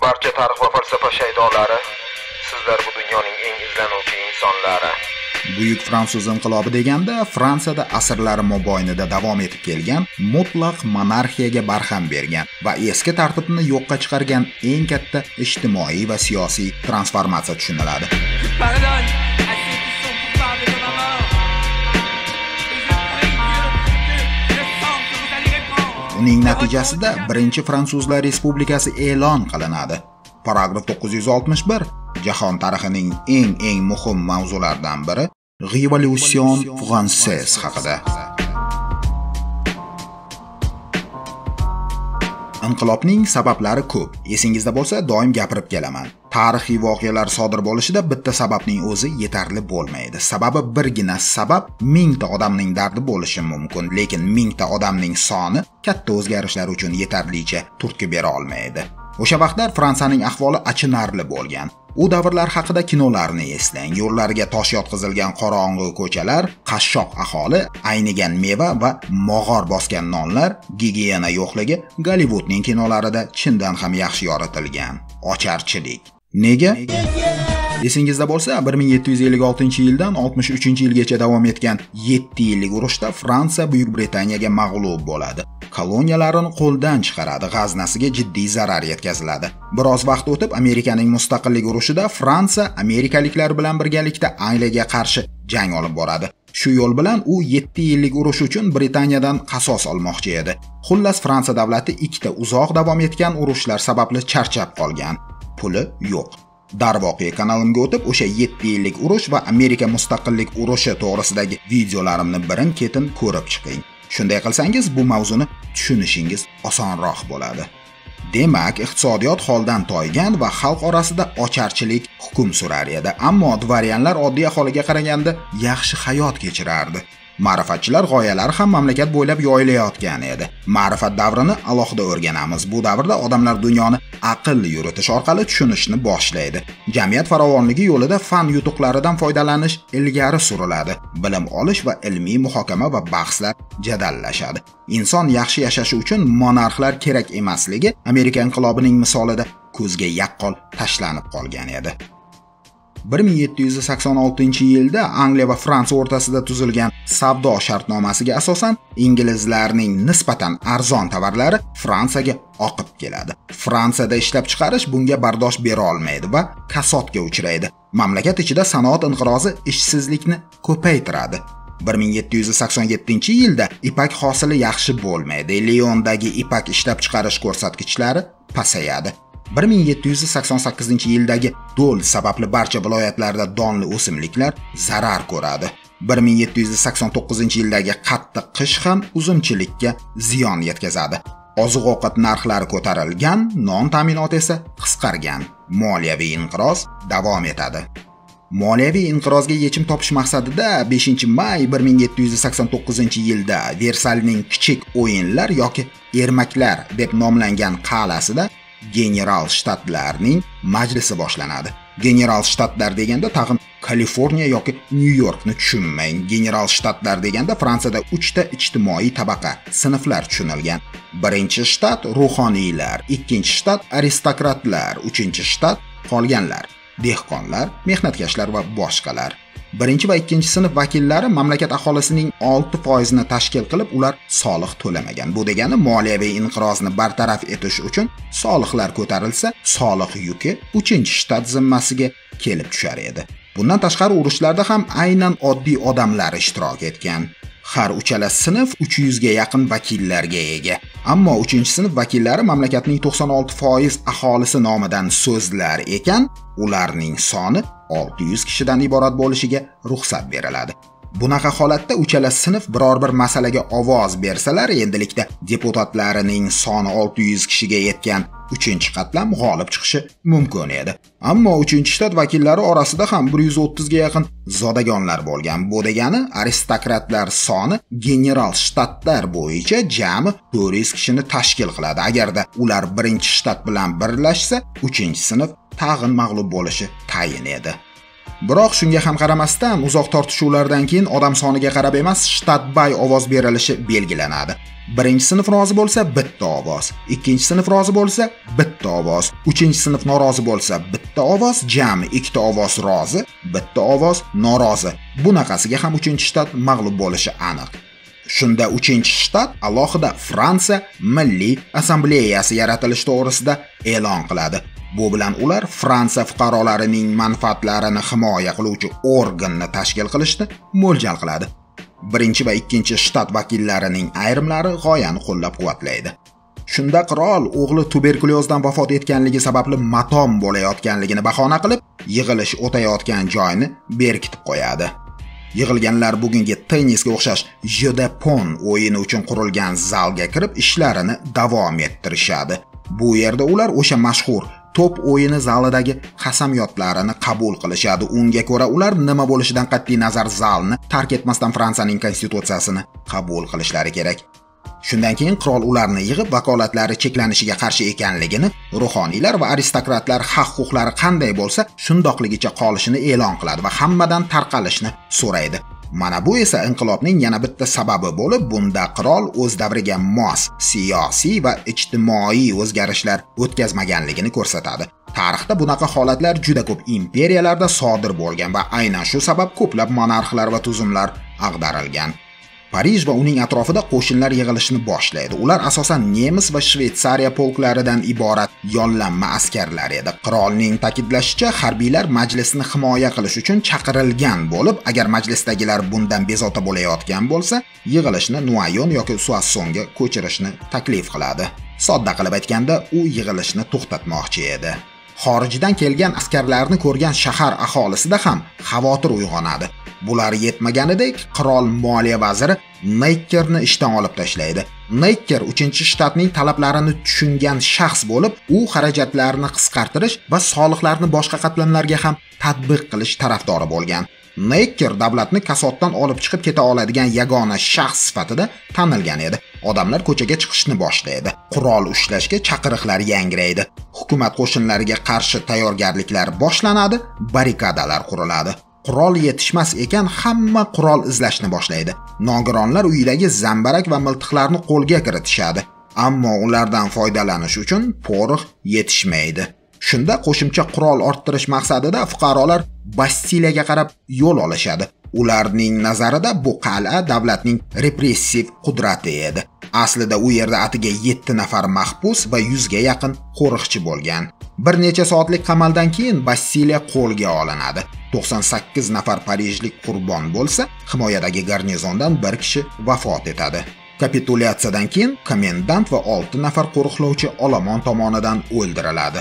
Barcha tarix va falsafa shaydolari, sizlar bu dunyoning eng izlanuvchi insonlari. Buyuk fransuz inqilobi deganda Fransiyada asrlar mobaynida davom etib kelgan mutlaq monarxiyaga barham bergan va eski tartibni yo'qqa chiqargan eng katta ijtimoiy va siyosiy transformatsiya tushuniladi. Uning natijasida Birinchi Fransuzlar Respublikasi e'lon qilinadi. Paragraf 961 jahon tarixining eng muhim mavzularidan biri Révolution Française haqida. Inqilobning sabablari ko'p. Esingizda bo'lsa, doim gapirib kelaman. Tarixiy voqealar sodir bo'lishida bitta sababning o'zi yetarli bo'lmaydi. Sababi birgina sabab mingta odamning dardi bo'lishi mumkin, lekin mingta odamning soni katta o'zgarishlar uchun yetarlicha turtki bera olmaydi. O'sha vaqtlar Fransiyaning ahvoli achinarli bo'lgan. U davrlar haqida kinolarni eslang. Yo'llarga tosh yotqizilgan qorong'u ko'chalar, qashshoq aholi, aynigan meva va mog'or bosgan nonlar, gigiyena yo'qligi Gollivudning kinolarida chindan ham yaxshi yoritilgan. Ocharchilik. Nega? Esingizda bo'lsa, 1756-yildan 63-yilgacha davom etgan 7 yillik urushda Fransiya Buyuk Britaniyaga mag'lub bo'ladi. Koloniyalarini qo'ldan chiqaradi, g'aznasiga jiddiy zarar yetkaziladi. Biroz vaqt o'tib, Amerikaning mustaqillik urushida Fransiya amerikaliklar bilan birgalikda Angliyaga qarshi jang olib boradi. Shu yo'l bilan u 7 yillik urush uchun Britaniyadan qasos olmoqchi edi. Xullas, Fransiya davlati ikkita uzoq davom etgan urushlar sababli charchab qolgan. Puli yo'q. Darvoqe kanalimga o'tib, o'sha 7 yillik urush va Amerika mustaqillik urushi to'g'risidagi videolarimni birin-ketin ko'rib chiqing. Shunday qilsangiz, bu mavzuni tushunishingiz osonroq bo'ladi. Demak, iqtisodiyot holdan toygan va xalq orasida ocharchilik hukm surar edi. Ammo dvoryanlar oddiy aholiga qaraganda yaxshi hayot kechirardi. Ma'rifatchilar g'oyalari ham mamlakat bo'ylab yoyilayotgan edi. Ma'rifat davrini alohida o'rganamiz. Bu davrda odamlar dunyoni aql yuritish orqali tushunishni boshlaydi. Jamiyat farovonligi yo'lida fan yutuqlaridan foydalanish ilgari suriladi. Bilim olish va ilmiy muhokama va bahslar jadallashadi. Inson yaxshi yashashi uchun monarxlar kerak emasligi Amerika inqilobining misolida ko'zga yaqqol tashlanib qolgan edi. 1786-yilda Angliya va Fransiya o'rtasida tuzilgan savdo shartnomasiga asosan inglizlarning nisbatan arzon tovarlari Fransiyaga oqib keladi. Fransiyada ishlab chiqarish bunga bardosh bera olmaydi va kasodga uchraydi. Mamlakat ichida sanoat inqirozi ishsizlikni ko'paytiradi. 1787-yilda ipak hosili yaxshi bo'lmaydi. Lyondagi ipak ishlab chiqarish ko'rsatkichlari pasayadi. 1788-yildagi do'l sababli barcha viloyatlarda donli o'simliklar zarar ko'radi. 1789-yildagi qattiq qish ham uzumchilikka ziyon yetkazadi. Oziq-ovqat narxlari ko'tarilgan, non ta'minoti esa qisqargan. Moliyaviy inqiroz davom etadi. Moliyaviy inqirozga yechim topish maqsadida 5-may 1789-yilda Versalning kichik o'yinlar yoki ermaklar deb nomlangan qal'asida General shtatlarning majlisi boshlanadi. General shtatlar deganda tag'in Kaliforniya yoki Nyu-Yorkni tushunmang. General shtatlar deganda Fransiyada 3 ta ijtimoiy tabaqa, sinflar tushunilgan. Birinchi shtat ruhoniylar, ikkinchi shtat aristokratlar, uchinchi shtat qolganlar, dehqonlar, mehnatkashlar va boshqalar. Birinchi va ikkinchi sinf vakillari mamlakat aholisining 6% ni tashkil qilib, ular soliq to'lamagan. Bu degani moliyaviy inqirozni bartaraf etish uchun soliqlar ko'tarilsa, soliq yuki 3-shtat zimmasiga kelib tushar edi. Bundan tashqari urushlarda ham aynan oddiy odamlar ishtirok etgan. Har uchala sinf 300 ga yaqin vakillarga ega. Ammo 3-sinf vakillari mamlakatning 96% aholisi nomidan so'zlar ekan, ularning soni 600 kishidan iborat bo'lishiga ruxsat beriladi. Bunaqa holatda uchala sinf biror bir masalaga ovoz bersalar, endilikda deputatlarining soni 600 kishiga yetgan 3-qatlam g'olib chiqishi mumkin edi. Ammo 3-shtat vakillari orasida ham 130 ga yaqin zodagonlar bo'lgan. Bu degani aristokratlar soni general shtatlar bo'yicha jami 400 kishini tashkil qiladi. Agarda ular 1-shtat bilan birlashsa, 3-sinf tag'in mag'lub bo'lishi tayin edi. Biroq shunga ham qaramasdan uzoq tortishuvlardan keyin odam soniga qarab emas, shtatbay ovoz berilishi belgilanadi. Birinchi sinf rozi bo'lsa bitta ovoz, ikkinchi sinf rozi bo'lsa bitta ovoz, uchinchi sinf norozi bo'lsa bitta ovoz, jami ikkita ovoz rozi, bitta ovoz norozi. Bunaqasiga ham uchinchi shtat mag'lub bo'lishi aniq. Shunda uchinchi shtat alohida Fransiya Milliy Assambleyasi yaratilishi to'g'risida e'lon qiladi. Bu bilan ular Fransiya fuqarolarining manfaatlarini himoya qiluvchi organni tashkil qilishni mo'ljal qiladi. Birinchi va ikkinchi shtat vakillarining ayrimlari g'oyani qo'llab-quvvatlaydi. Shunda qirol o'g'li tuberkulyozdan vafot etganligi sababli matom bo'layotganligini bahona qilib, yig'ilish o'tayotgan joyni berkitib qo'yadi. Yig'ilganlar bugungi tennisga o'xshash Jeu de Pon o'yini uchun qurilgan zalga kirib ishlarini davom ettirishadi. Bu yerda ular o'sha mashhur to'p o'yini zalidagi qasamyodlarini qabul qilishadi. Unga ko'ra ular nima bo'lishidan qat'iy nazar zalni tark etmasdan Fransiyaning konstitutsiyasini qabul qilishlari kerak. Shundan keyin qirol ularni yig'ib vakolatlari cheklanishiga qarshi ekanligini, ruhoniylar va aristokratlar haq-huquqlari qanday bo'lsa, shundoqligicha qolishini e'lon qiladi va hammadan tarqalishni so'raydi. Mana bu esa inqilobning yana bitta sababi bo'lib, bunda qirol o'z davriga mos siyosiy va ijtimoiy o'zgarishlar o'tkazmaganligini ko'rsatadi. Tarixda bunaqa holatlar juda ko'p imperiyalarda sodir bo'lgan va aynan shu sabab ko'plab monarxlar va tuzumlar ag'darilgan. Parij va uning atrofida qo'shinlar yig'ilishni boshlaydi. Ular asosan nemis va Shvetsariya polklaridan iborat yollanma askarlar edi. Qirolning ta'kidlashicha, harbiylar majlisni himoya qilish uchun chaqirilgan bo'lib, agar majlisdagilar bundan bezovta bo'layotgan bo'lsa, yig'ilishni Nuayon yoki Suassonga ko'chirishni taklif qiladi. Sodda qilib aytganda, u yig'ilishni to'xtatmoqchi edi. Xorijdan kelgan askarlarni ko'rgan shahar aholisida ham xavotir uyg'onadi. Bular yetmaganidek, qirol moliya vaziri Nekkerni ishdan olib tashlaydi. Nekker 3-shtatning talablarini tushungan shaxs bo'lib, u xarajatlarni qisqartirish va soliqlarni boshqa qatlamlarga ham tatbiq qilish tarafdori bo'lgan. Nekker davlatni kasoddan olib chiqib keta oladigan yagona shaxs sifatida tanilgan edi. Odamlar ko'chaga chiqishni boshlaydi. Qurol ushlashga chaqiriqlar yangraydi. Hukumat qo'shinlariga qarshi tayyorgarliklar boshlanadi, barrikadalar quriladi. Qurol yetishmas ekan, hamma qurol izlashni boshlaydi. Nogironlar uyidagi zambarak va miltiqlarni qo'lga kiritishadi, ammo ulardan foydalanish uchun porox yetishmaydi. Shunda qo'shimcha qurol orttirish maqsadida fuqarolar Bastiliyaga qarab yo'l olishadi. Ularning nazarida bu qal'a davlatning repressiv qudrati edi. Aslida u yerda atiga 7 nafar mahbus va 100 ga yaqin qo'riqchi bo'lgan. Bir necha soatlik qamaldan keyin Bastiliya qo'lga olinadi. 98 nafar parijlik qurbon bo'lsa, himoyadagi garnizondan bir kishi vafot etadi. Kapitulyatsiyadan keyin komendant va 6 nafar qo'riqlovchi olomon tomonidan o'ldiriladi.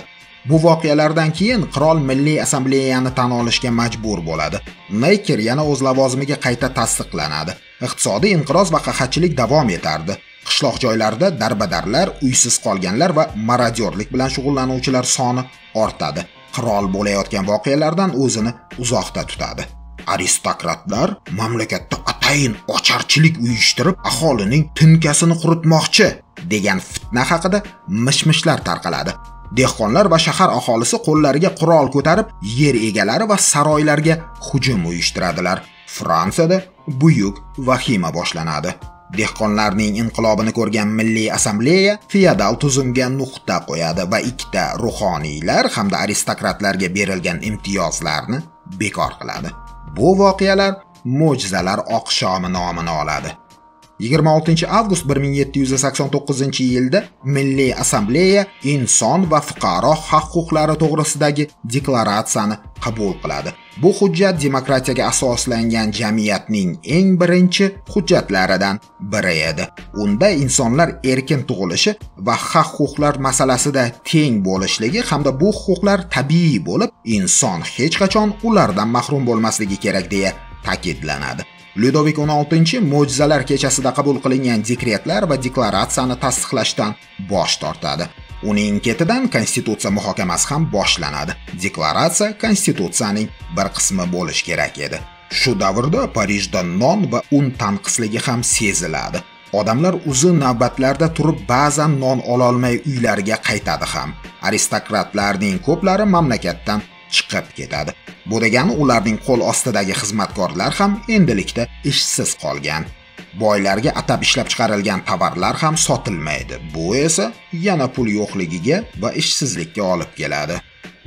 Bu voqealardan keyin qirol Milliy assambleyani tan olishga majbur bo'ladi. Nekker yana o'z lavozimiga qayta tasdiqlanadi. Iqtisodiy inqiroz va qahatchilik davom etardi. Qishloq joylarida darbadarlar, uysiz qolganlar va marodyorlik bilan shug'ullanuvchilar soni ortadi. Qirol bo'layotgan voqealardan o'zini uzoqda tutadi. Aristokratlar mamlakatda atayin ocharchilik uyushtirib, aholining tinkasini quritmoqchi degan fitna haqida mish-mishlar tarqaladi. Dehqonlar va shahar aholisi qo'llariga qurol ko'tarib, yer egalari va saroylarga hujum uyushtiradilar. Fransiyada buyuk vahima boshlanadi. Dehqonlarning inqilobini ko'rgan Milliy assambleya feodal tuzumga nuqta qo'yadi va ikkita ruhoniylar hamda aristokratlarga berilgan imtiyozlarni bekor qiladi. Bu voqealar mo'jizalar oqshomi nomini oladi. 26 avgust 1789-yilda Milliy assambleya inson va fuqaro haq-huquqlari to'g'risidagi deklaratsiyani qabul qiladi. Bu hujjat demokratiyaga asoslangan jamiyatning eng birinchi hujjatlaridan biri edi. Unda insonlar erkin tug'ilishi va haq-huquqlar masalasida teng bo'lishligi hamda bu huquqlar tabiiy bo'lib, inson hech qachon ulardan mahrum bo'lmasligi kerak deya ta'kidlanadi. Ludovik XVI mo'jizalar kechasida qabul qilingan dekretlar va deklaratsiyani tasdiqlashdan bosh tortadi. Uning ketidan konstitutsiya muhokamasi ham boshlanadi. Deklaratsiya konstitutsiyaning bir qismi bo'lishi kerak edi. Shu davrda Parijda non va un tanqisligi ham seziladi. Odamlar uzun navbatlarda turib ba'zan non ololmay uylariga qaytadi ham. Aristokratlarning ko'plari mamlakatdan chiqib ketadi. Bu degani ularning qo'l ostidagi xizmatkorlar ham endilikda ishsiz qolgan. Boylarga atab ishlab chiqarilgan tovarlar ham sotilmaydi. Bu esa yana pul yo'qligiga va ishsizlikka olib keladi.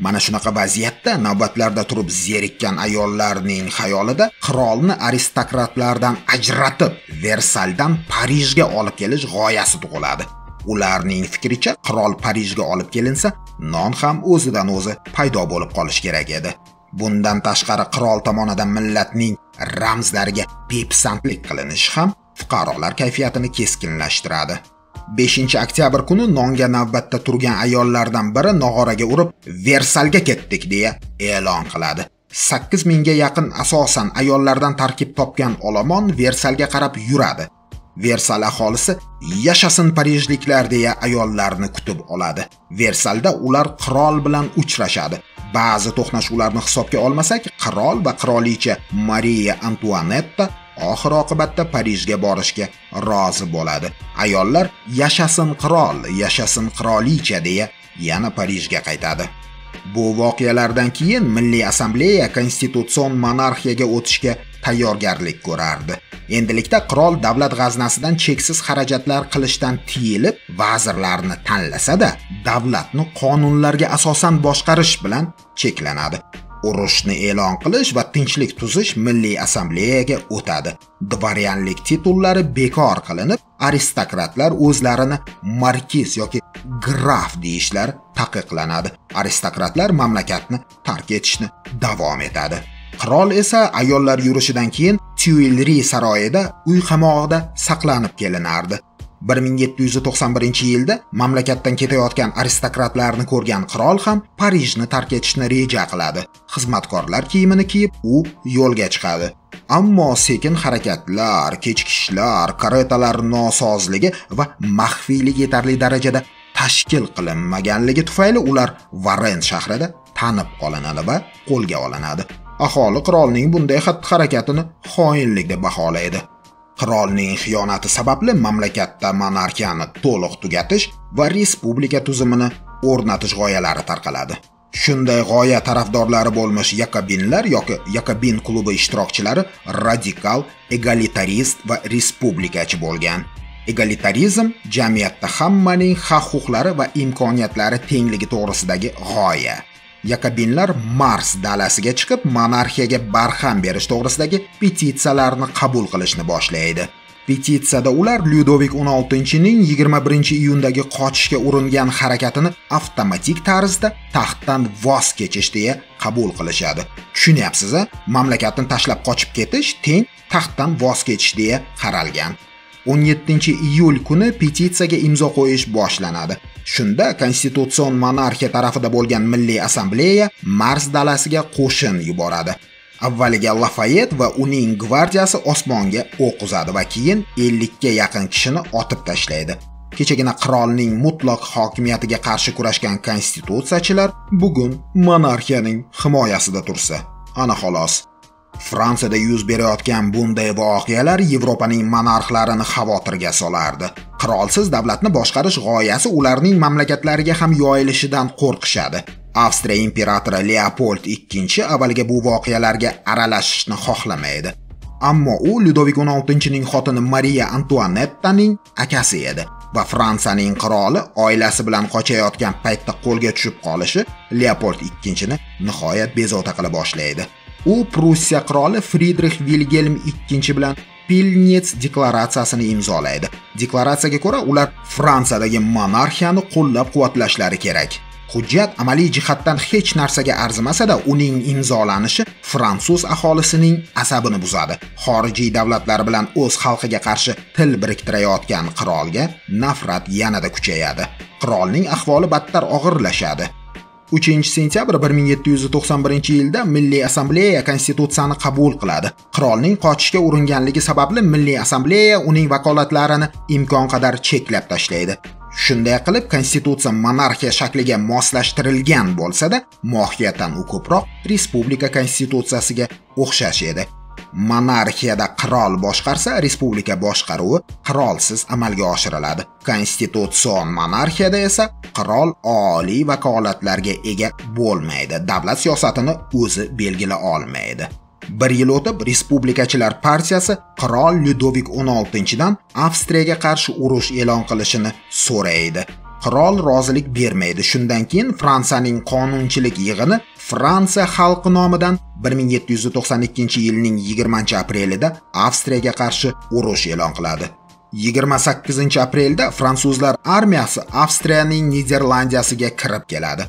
Mana shunaqa vaziyatda navbatlarda turib zerikkan ayollarning xayolida qirolni aristokratlardan ajratib, Versaldan Parijga olib kelish g'oyasi tug'iladi. Ularning fikricha, qirol Parijga olib kelinsa, non ham o'zidan o'zi paydo bo'lib qolish kerak edi. Bundan tashqari qirol tomonidan millatning ramzlariga bepisandlik qilinishi ham fuqarolar kayfiyatini keskinlashtiradi. 5-oktyabr kuni nonga navbatda turgan ayollardan biri nog'oraga urib, Versalga ketdik deya e'lon qiladi. 8000 ga yaqin asosan ayollardan tarkib topgan olomon Versalga qarab yuradi. Versal aholisi yashasin parijliklar deya ayollarni kutib oladi. Versalda ular qirol bilan uchrashadi. Ba'zi to'qnashuvlarni hisobga olmasak, qirol va qirolicha Mariya Antuanetta oxir oqibatda Parijga borishga rozi bo'ladi. Ayollar yashasin qirol, yashasin qirolicha deya yana Parijga qaytadi. Bu voqealardan keyin Milliy Assambleya konstitutsion monarxiyaga o'tishga tayyorgarlik ko'rardi. Endilikda qirol davlat g'aznasidan cheksiz xarajatlar qilishdan tiyilib, vazirlarni tanlasa-da, davlatni qonunlarga asosan boshqarish bilan cheklanadi. Urushni e'lon qilish va tinchlik tuzish Milliy Assambleyaga o'tadi. Dvoryanlik titullari bekor qilinib, aristokratlar o'zlarini markiz yoki graf deyishlar taqiqlanadi. Aristokratlar mamlakatni tark etishni davom etadi. Qirol esa ayollar yurishidan keyin Tuileries saroyida uy qamog'ida saqlanib kelinardi. 1791-yilda mamlakatdan ketayotgan aristokratlarni ko'rgan qirol ham Parijni tark etishni reja qiladi. Xizmatkorlar kiyimini kiyib, u yo'lga chiqadi. Ammo sekin harakatlar, kechikishlar, karetalar nosozligi va maxfiylik yetarli darajada tashkil qilinmaganligi tufayli ular Varen shahrida tanib qolinadi va qo'lga olinadi. Aholi qirolning bunday xatti-harakatini xoinlik deb baholaydi. Qirolning xiyonati sababli mamlakatda monarxiyani to'liq tugatish va respublika tuzumini o'rnatish g'oyalari tarqaladi. Shunday g'oya tarafdorlari bo'lmish yakobinlar yoki Yakobin klubi ishtirokchilari radikal, egalitarist va respublikachi bo'lgan. Egalitarizm jamiyatda hammaning haq-huquqlari va imkoniyatlari tengligi to'g'risidagi g'oya. Yakobinlar Mars dalasiga chiqib, monarxiyaga barham berish to'g'risidagi petitsiyalarni qabul qilishni boshlaydi. Petitsiyada ular Lyudovik XVI-ning 21-iyundagi qochishga uringan harakatini avtomatik tarzda taxtdan voz kechish deya qabul qilishadi. Tushunyapsiz-a? Mamlakatni tashlab qochib ketish teng taxtdan voz kechish deya qaralgan. 17-iyul kuni petitsiyaga imzo qo'yish boshlanadi. Shunda konstitutsion monarxiya tarafida bo'lgan Milliy Assambleya Mars dalasiga qo'shin yuboradi. Avvaliga Lafayet va uning gvardiyasi osmonga o'q uzadi va keyin 50 ga yaqin kishini otib tashlaydi. Kechagina qirolning mutlaq hokimiyatiga qarshi kurashgan konstitutsiyachilar bugun monarxiyaning himoyasida tursa, ana xolos. Fransiyada yuz berayotgan bunday voqealar Yevropaning monarxlarini xavotirga solardi. Qirolsiz davlatni boshqarish g'oyasi ularning mamlakatlariga ham yoyilishidan qo'rqishadi. Avstriya imperatori Leopold II avvaliga bu voqealarga aralashishni xohlamaydi. Ammo u Lyudovik XVI-ning xotini Mariya Antuanettaning akasi edi va Fransiyaning qiroli oilasi bilan qochayotgan paytda qo'lga tushib qolishi Leopold II-ni nihoyat bezovta qila boshlaydi. U Prussiya qiroli Fridrix Vilgelm II bilan Pilnits deklaratsiyasini imzolaydi. Deklaratsiyaga ko'ra, ular Fransiyadagi monarxiyani qo'llab-quvvatlashlari kerak. Hujjat amaliy jihatdan hech narsaga arzimasa-da, uning imzolanishi fransuz aholisining asabini buzadi. Xorijiy davlatlar bilan o'z xalqiga qarshi til biriktirayotgan qirolga nafrat yanada kuchayadi. Qirolning ahvoli battar og'irlashadi. 3-sentyabr 1791-yilda Milliy Assambleya konstitutsiyani qabul qiladi. Qirolning qochishga uringanligi sababli Milliy Assambleya uning vakolatlarini imkon qadar cheklab tashlaydi. Shunday qilib, konstitutsiya monarxiya shakliga moslashtirilgan bo'lsa-da, mohiyatan u ko'proq respublika konstitutsiyasiga o'xshash edi. Monarxiyada qirol boshqarsa, respublika boshqaruvi qirolsiz amalga oshiriladi. Konstitutsion monarxiyada esa qirol oliy vakolatlarga ega bo'lmaydi, davlat siyosatini o'zi belgila olmaydi. Bir yil o'tib, Respublikachilar partiyasi qirol Lyudovik XVI dan Avstriyaga qarshi urush e'lon qilishini so'raydi. Qirol rozilik bermaydi. Shundan keyin Fransiyaning qonunchilik yig'ini Fransiya xalqi nomidan 1792-yilning 20-aprelida Avstriyaga qarshi urush e'lon qiladi. 28-aprelda fransuzlar armiyasi Avstriyaning Niderlandiyasiga kirib keladi.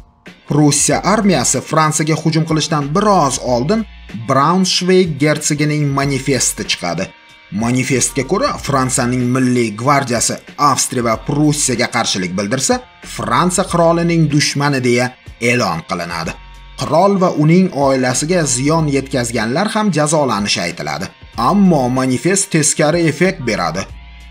Prussiya armiyasi Fransiyaga hujum qilishdan biroz oldin Braunshveyg gersogining manifesti chiqadi. Manifestga ko'ra, Fransiyaning milliy gvardiyasi Avstriya va Prussiyaga qarshilik bildirsa, Fransiya qirolining dushmani deya e'lon qilinadi. Qirol va uning oilasiga ziyon yetkazganlar ham jazolanishi aytiladi. Ammo manifest teskari effekt beradi.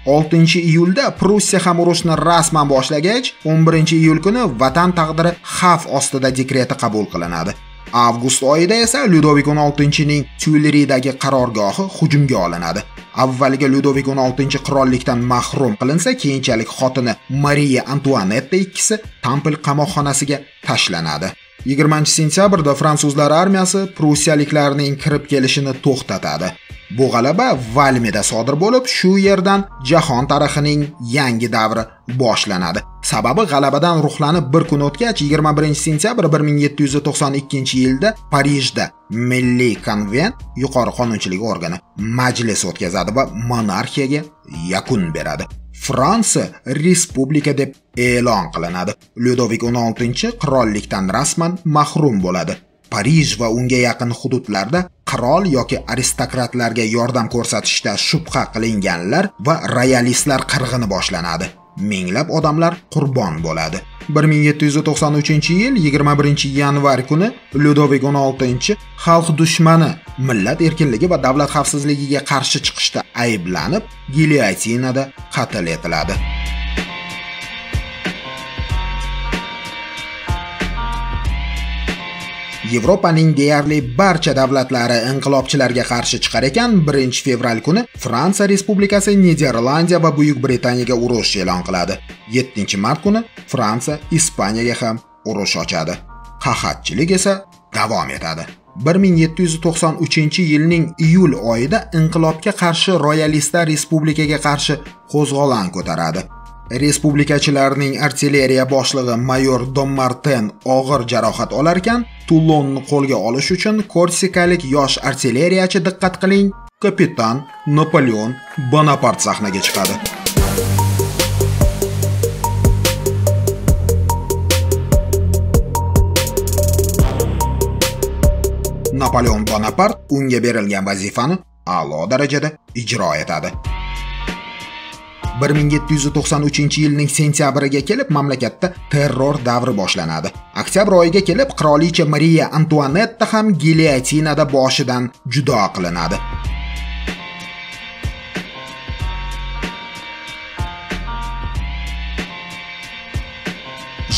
6-iyulda Prussiya ham urushni rasman boshlagach, 11-iyul kuni vatan taqdiri xavf ostida dekreti qabul qilinadi. Avgust oyida esa Lyudovik XVI ning Tyuleridagi qarorgohi hujumga olinadi. Avvaliga Lyudovik XVI qirollikdan mahrum qilinsa, keyinchalik xotini Mariya Antuanetta ikkisi Tampl qamoqxonasiga tashlanadi. 20-sentyabrda fransuzlar armiyasi prussiyaliklarning kirib kelishini to'xtatadi. Bu g'alaba Valmida sodir bo'lib, shu yerdan jahon tarixining yangi davri boshlanadi. Sababi g'alabadan ruhlanib bir kun o'tgach, 21-sentyabr 1792-yilda Parijda Milliy konvent yuqori qonunchilik organi majlis o'tkazadi va monarxiyaga yakun beradi. Fransiya respublika deb e'lon qilinadi. Lyudovik XVI qirollikdan rasman mahrum bo'ladi. Parij va unga yaqin hududlarda qirol yoki aristokratlarga yordam ko'rsatishda shubha qilinganlar va royalistlar qirg'ini boshlanadi. Minglab odamlar qurbon bo'ladi. 1793-yil 21-yanvar kuni Lyudovik XVI xalq dushmani, millat erkinligi va davlat xavfsizligiga qarshi chiqishda ayblanib, gilyotinada qatl etiladi. Yevropaning deyarli barcha davlatlari inqilobchilarga qarshi chiqar ekan, 1-fevral kuni Fransiya Respublikasi Niderlandiya va Buyuk Britaniyaga urush e'lon qiladi. 7-mart kuni Fransiya Ispaniyaga ham urush ochadi. Qahatchilik esa davom etadi. 1793-yilning iyul oyida inqilobga qarshi royalistlar respublikaga qarshi qo'zg'olon ko'taradi. Respublikachilarning artilleriya boshlig'i mayor Dommarten og'ir jarohat olarkan, Toulonni qo'lga olish uchun korsikalik yosh artilleriyachi, diqqat qiling, kapitan Napoleon Bonapart sahnaga chiqadi. Napoleon Bonapart unga berilgan vazifani a'lo darajada ijro etadi. 1793-yilning sentyabriga kelib mamlakatda terror davri boshlanadi. Oktyabr oyiga kelib qirolicha Mariya Antuanetta ham gilyotinada boshidan judo qilinadi.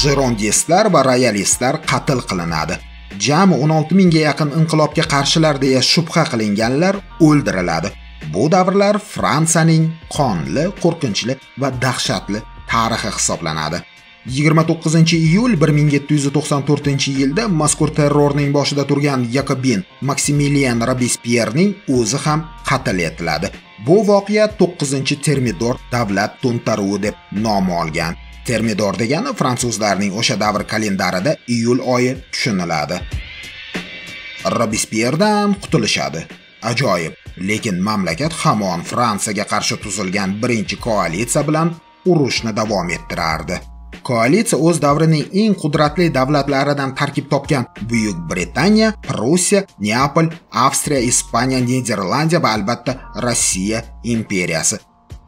Jirondistlar va royalistlar qatl qilinadi. Jami 16 mingga yaqin inqilobga qarshilar deya shubha qilinganlar o'ldiriladi. Bu davrlar Fransiyaning qonli, qo'rqinchli va dahshatli tarixi hisoblanadi. 29-iyul 1794-yilda mazkur terrorning boshida turgan Yakobin Maksimilian Robespyerning o'zi ham qatl etiladi. Bu voqea 9-Termidor davlat to'ntaruvi deb nom olgan. Termidor degani fransuzlarning o'sha davr kalendarida iyul oyi tushuniladi. Robespyerdan qutulishadi. Ajoyib, lekin mamlakat hamon Fransiyaga qarshi tuzilgan birinchi koalitsiya bilan urushni davom ettirardi. Koalitsiya o'z davrining eng qudratli davlatlaridan tarkib topgan Buyuk Britaniya, Prussiya, Neapol, Avstriya, Ispaniya, Niderlandiya va albatta Rossiya imperiyasi.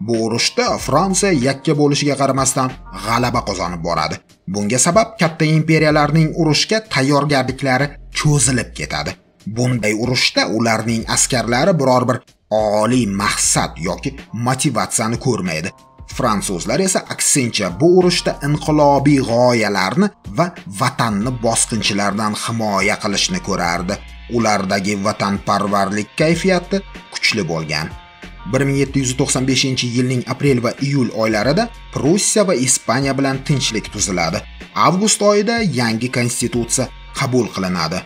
Bu urushda Fransiya yakka bo'lishiga qaramasdan g'alaba qozonib boradi. Bunga sabab katta imperiyalarning urushga tayyorgarliklari cho'zilib ketadi. Bunday urushda ularning askarlari biror bir oliy maqsad yoki motivatsiyani ko'rmaydi. Fransuzlar esa aksincha bu urushda inqilobiy g'oyalarni va vatanni bosqinchilardan himoya qilishni ko'rardi. Ulardagi vatanparvarlik kayfiyati kuchli bo'lgan. 1795-yilning aprel va iyul oylarida Prussiya va Ispaniya bilan tinchlik tuziladi. Avgust oyida yangi konstitutsiya qabul qilinadi.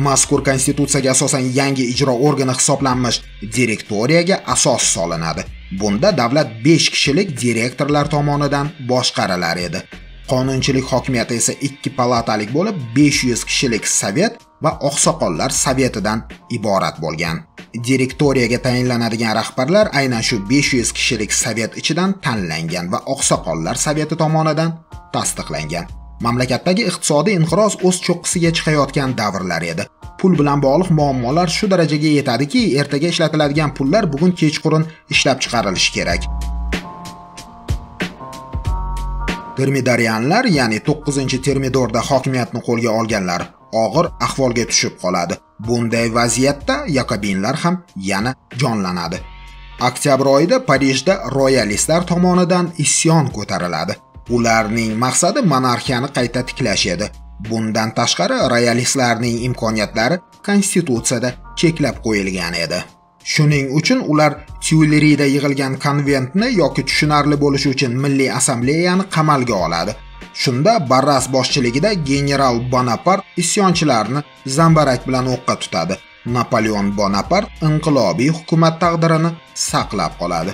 Mazkur konstitutsiyaga asosan yangi ijro organi hisoblanmish direktoriyaga asos solinadi. Bunda davlat 5 kishilik direktorlar tomonidan boshqarilar edi. Qonunchilik hokimiyati esa 2 palatalik bo'lib, 500 kishilik sovet va oqsoqollar sovetidan iborat bo'lgan. Direktoriyaga tayinlanadigan rahbarlar aynan shu 500 kishilik sovet ichidan tanlangan va oqsoqollar soveti tomonidan tasdiqlangan. Mamlakatdagi iqtisodiy inqiroz o'z cho'qqisiga chiqayotgan davrlar edi. Pul bilan bog'liq muammolar shu darajaga yetadiki, ertaga ishlatiladigan pullar bugun kechqurun ishlab chiqarilishi kerak. Termidorianlar, ya'ni 9-Termidorda hokimiyatni qo'lga olganlar og'ir ahvolga tushib qoladi. Bunday vaziyatda yakobinlar ham yana jonlanadi. Oktyabr oyida Parijda royalistlar tomonidan isyon ko'tariladi. Ularning maqsadi monarxiyani qayta tiklash edi. Bundan tashqari royalistlarning imkoniyatlari konstitutsiyada cheklab qo'yilgan edi. Shuning uchun ular Tyulerida yig'ilgan konventni yoki tushunarli bo'lishi uchun milliy assambleyani qamalga oladi. Shunda Barras boshchiligida general Bonapart isyonchilarni zambarak bilan o'qqa tutadi. Napoleon Bonapart inqilobiy hukumat taqdirini saqlab qoladi.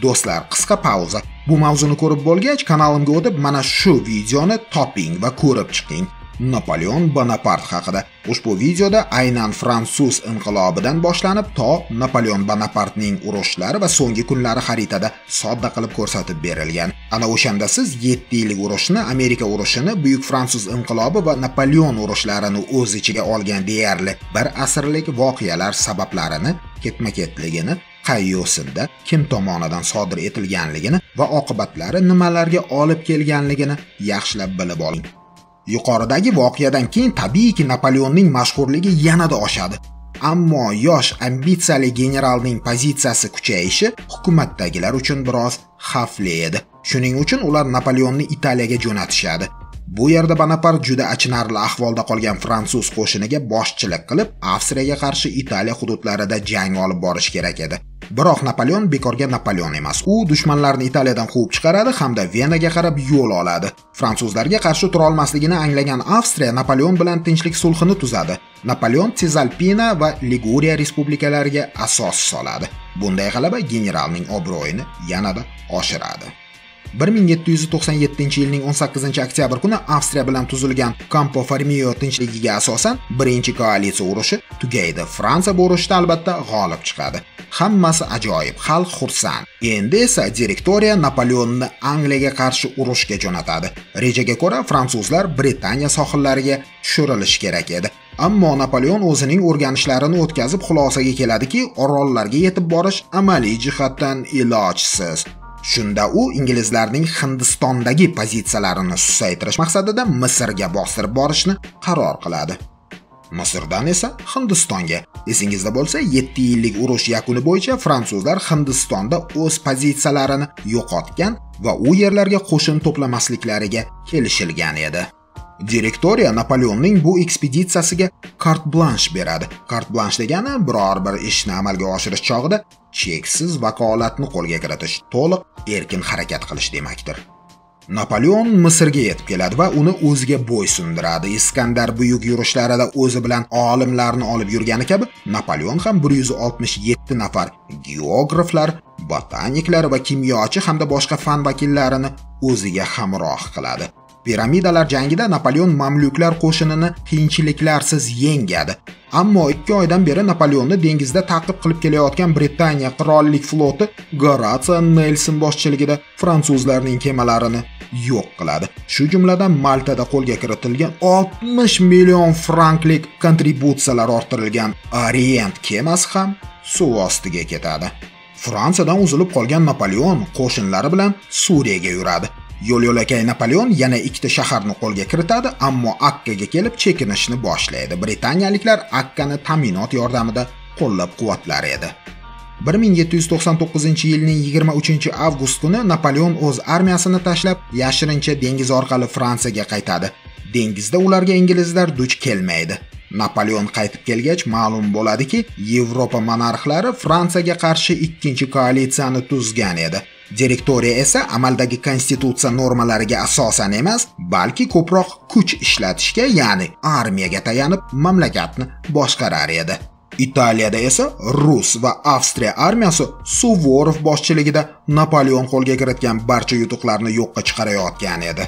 Do'stlar, qisqa pauza. Bu mavzuni ko'rib bo'lgach, kanalimga o'tib mana shu videoni toping va ko'rib chiqing. Napoleon Bonapart haqida. Ushbu videoda aynan fransuz inqilobidan boshlanib to Napoleon Bonapartning urushlari va so'nggi kunlari xaritada sodda qilib ko'rsatib berilgan. Ana o'shanda siz 7 yillik urushni, Amerika urushini, Buyuk Fransuz inqilobi va Napoleon urushlarini o'z ichiga olgan deyarli bir asrlik voqealar sabablarini, ketma-ketligini, qay yo'sinda kim tomonidan sodir etilganligini va oqibatlari nimalarga olib kelganligini yaxshilab bilib oling. Yuqoridagi voqeadan keyin tabiiyki Napoleonning mashhurligi yanada oshadi. Ammo yosh ambitsiyali generalning pozitsiyasi kuchayishi hukumatdagilar uchun biroz xavfli edi. Shuning uchun ular Napoleonni Italiyaga jo'natishadi. Bu yerda Bonapart juda achinarli ahvolda qolgan fransuz qo'shiniga boshchilik qilib, Avstriyaga qarshi Italiya hududlarida jang olib borish kerak edi. Biroq Napoleon bekorga Napoleon emas. U dushmanlarni Italiyadan quvib chiqaradi hamda Venaga qarab yo'l oladi. Fransuzlarga qarshi tura olmasligini anglagan Avstriya Napoleon bilan tinchlik sulhini tuzadi. Napoleon Sezalpina va Liguriya respublikalariga asos soladi. Bunday g'alaba generalning obro'yini yanada oshiradi. 1797-yilning 18-oktyabr kuni Avstriya bilan tuzilgan Campo Formio tinchligiga asosan birinchi koalitsiya urushi tugaydi. Fransiya bu urushda albatta g'olib chiqadi. Hammasi ajoyib, xalq xursand. Endi esa direktoriya Napoleonni Angliyaga qarshi urushga jo'natadi. Rejaga ko'ra fransuzlar Britaniya sohillariga tushirilishi kerak edi. Ammo Napoleon o'zining o'rganishlarini o'tkazib xulosaga keladiki, orollarga yetib borish amaliy jihatdan ilojsiz. Shunda u inglizlarning Hindistondagi pozitsiyalarini susaytirish maqsadida Misrga bostirib borishni qaror qiladi. Misrdan esa Hindistonga. Esingizda bo'lsa, 7 yillik urush yakuni bo'yicha fransuzlar Hindistonda o'z pozitsiyalarini yo'qotgan va u yerlarga qo'shin to'plamasliklariga kelishilgan edi. Direktoriya Napoleonning bu ekspeditsiyasiga carte blanche beradi. Carte blanche degani biror bir ishni amalga oshirish chog'ida cheksiz vakolatni qo'lga kiritish, to'liq erkin harakat qilish demakdir. Napoleon Misrga yetib keladi va uni o'ziga bo'ysundiradi. Iskandar buyuk yurishlarida o'zi bilan olimlarni olib yurgani kabi, Napoleon ham 167 nafar geograflar, botaniklar va kimyochi hamda boshqa fan vakillarini o'ziga hamroh qiladi. Piramidalar jangida Napoleon mamluklar qo'shinini qiyinchiliklarsiz yengadi. Ammo 2 oydan beri Napoleonni dengizda ta'qib qilib kelayotgan Britaniya qirollik floti Goratsiya Nelson boshchiligida fransuzlarning kemalarini yo'q qiladi. Shu jumladan Maltada qo'lga kiritilgan 60 million franklik kontributsiyalar orttirilgan Orient kemasi ham suv ostiga ketadi. Fransiyadan uzilib qolgan Napoleon qo'shinlari bilan Suriyaga yuradi. Yo'l-yo'lakay Napoleon yana ikkita shaharni qo'lga kiritadi, ammo Akkaga kelib chekinishni boshlaydi. Britaniyaliklar Akkani ta'minot yordamida qo'llab-quvvatlar edi. 1799-yilning 23-avgust kuni Napoleon o'z armiyasini tashlab, yashirincha dengiz orqali Fransiyaga qaytadi. Dengizda ularga inglizlar duch kelmaydi. Napoleon qaytib kelgach ma'lum bo'ladiki, Yevropa monarxlari Fransiyaga qarshi ikkinchi koalitsiyani tuzgan edi. Direktoriya esa amaldagi konstitutsiya normalariga asosan emas, balki ko'proq kuch ishlatishga, ya'ni armiyaga tayanib mamlakatni boshqarar edi. Italiyada esa rus va Avstriya armiyasi Suvorov boshchiligida Napoleon qo'lga kiritgan barcha yutuqlarni yo'qqa chiqarayotgan edi.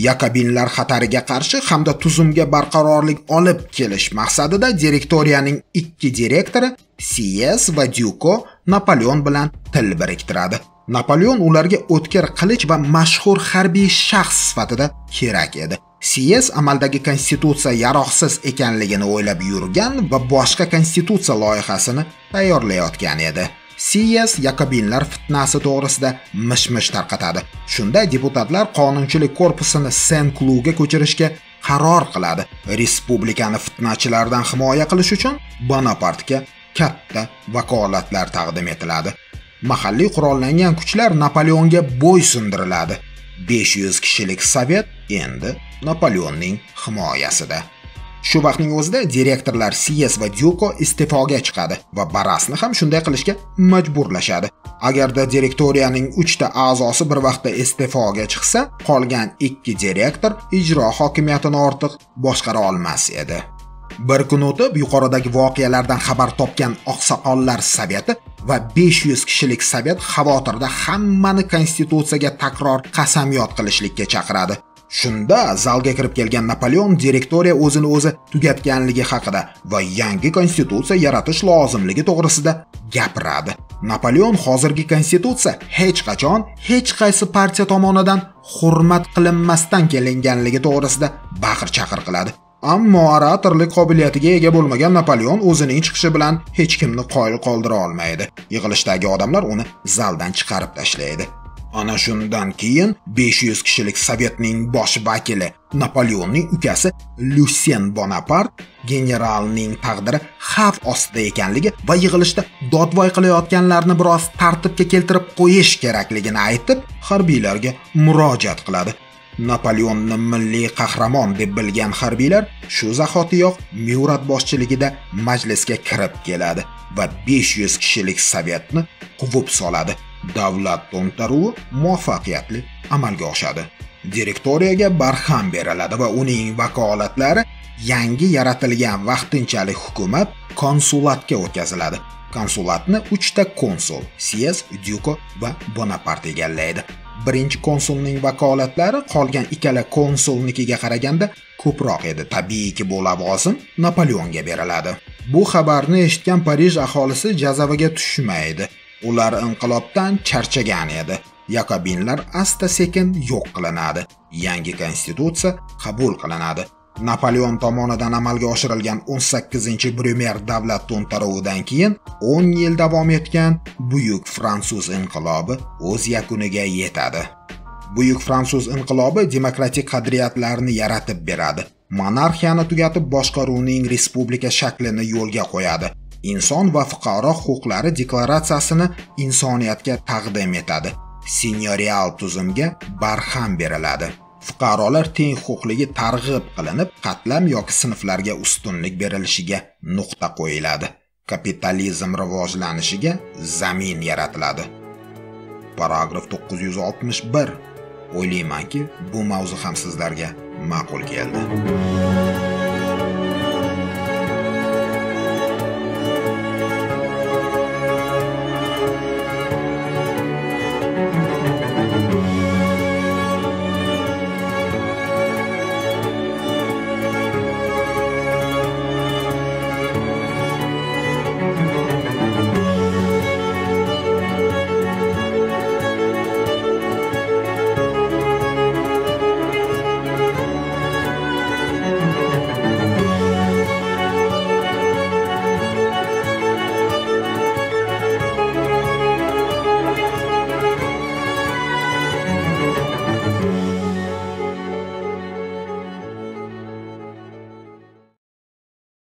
Yakobinlar xatariga qarshi hamda tuzumga barqarorlik olib kelish maqsadida direktoriyaning ikki direktori Sies va Dyuko Napoleon bilan til biriktiradi. Napoleon ularga o'tkir qilich va mashhur harbiy shaxs sifatida kerak edi. Sies amaldagi konstitutsiya yaroqsiz ekanligini o'ylab yurgan va boshqa konstitutsiya loyihasini tayyorlayotgan edi. Sies Yakobinlar fitnasi to'g'risida mish-mish tarqatadi. Shunda deputatlar qonunchilik korpusini Sen-Kluga ko'chirishga qaror qiladi. Respublikani fitnachilardan himoya qilish uchun Bonapartga katta vakolatlar taqdim etiladi. Mahalliy qurollangan kuchlar Napoleonga bo'ysundiriladi. 500 kishilik sovet endi Napoleonning himoyasida. Shu vaqtning o'zida direktorlar Sies va Dyuko iste'foga chiqadi va Barasni ham shunday qilishga majburlashadi. Agarda direktoriyaning 3 ta a'zosi bir vaqtda iste'foga chiqsa, qolgan 2 direktor ijro hokimiyatini ortiq boshqara olmas edi. Bir kun o'tib, yuqoridagi voqealardan xabar topgan oqsoqollar soveti va 500 kishilik sovet xavotirda hammani konstitutsiyaga takror qasamyod qilishlikka chaqiradi. Shunda zalga kirib kelgan Napoleon direktoriya o'zini o'zi tugatganligi haqida va yangi konstitutsiya yaratish lozimligi to'g'risida gapiradi. Napoleon hozirgi konstitutsiya hech qachon hech qaysi partiya tomonidan hurmat qilinmasdan kelinganligi to'g'risida baqir-chaqir qiladi. Ammo oratorlik qobiliyatiga ega bo'lmagan Napoleon o'zining chiqishi bilan hech kimni qoyil qoldira olmaydi. Yig'ilishdagi odamlar uni zaldan chiqarib tashlaydi. Ana shundan keyin 500 kishilik sovetning bosh vakili Napoleonning ukasi Lyusyen Bonapart generalning taqdiri xavf ostida ekanligi va yig'ilishda dodvoy qilayotganlarni biroz tartibga keltirib qo'yish kerakligini aytib, harbiylarga murojaat qiladi. Napoleonni milliy qahramon deb bilgan harbiylar shu zahotiyoq Myurat boshchiligida majlisga kirib keladi va 500 kishilik sovetni quvib soladi. Davlat to'ntaruvi muvaffaqiyatli amalga oshadi. Direktoriyaga barham beriladi va uning vakolatlari yangi yaratilgan vaqtinchalik hukumat konsulatga o'tkaziladi. Konsulatni 3 ta konsul Sies, Dyuko va Bonapart egallaydi. Birinchi konsulning vakolatlari qolgan ikkala konsulnikiga qaraganda ko'proq edi. Tabiiyki, bu lavozim Napoleonga beriladi. Bu xabarni eshitgan Parij aholisi jazavaga tushmaydi. Ular inqilobdan charchagan edi. Yakobinlar asta-sekin yo'q qilinadi. Yangi konstitutsiya qabul qilinadi. Napoleon tomonidan amalga oshirilgan 18-Bryumer davlat to'ntaruvidan keyin 10 yil davom etgan Buyuk Fransuz inqilobi o'z yakuniga yetadi. Buyuk Fransuz inqilobi demokratik qadriyatlarni yaratib beradi. Monarxiyani tugatib boshqaruvning respublika shaklini yo'lga qo'yadi. Inson va fuqaro huquqlari deklaratsiyasini insoniyatga taqdim etadi. Senyorial tuzumga barham beriladi. Fuqarolar teng huquqligi targ'ib qilinib, qatlam yoki sinflarga ustunlik berilishiga nuqta qo'yiladi. Kapitalizm rivojlanishiga zamin yaratiladi. Paragraf 961. O'ylaymanki, bu mavzu ham sizlarga ma'qul keldi.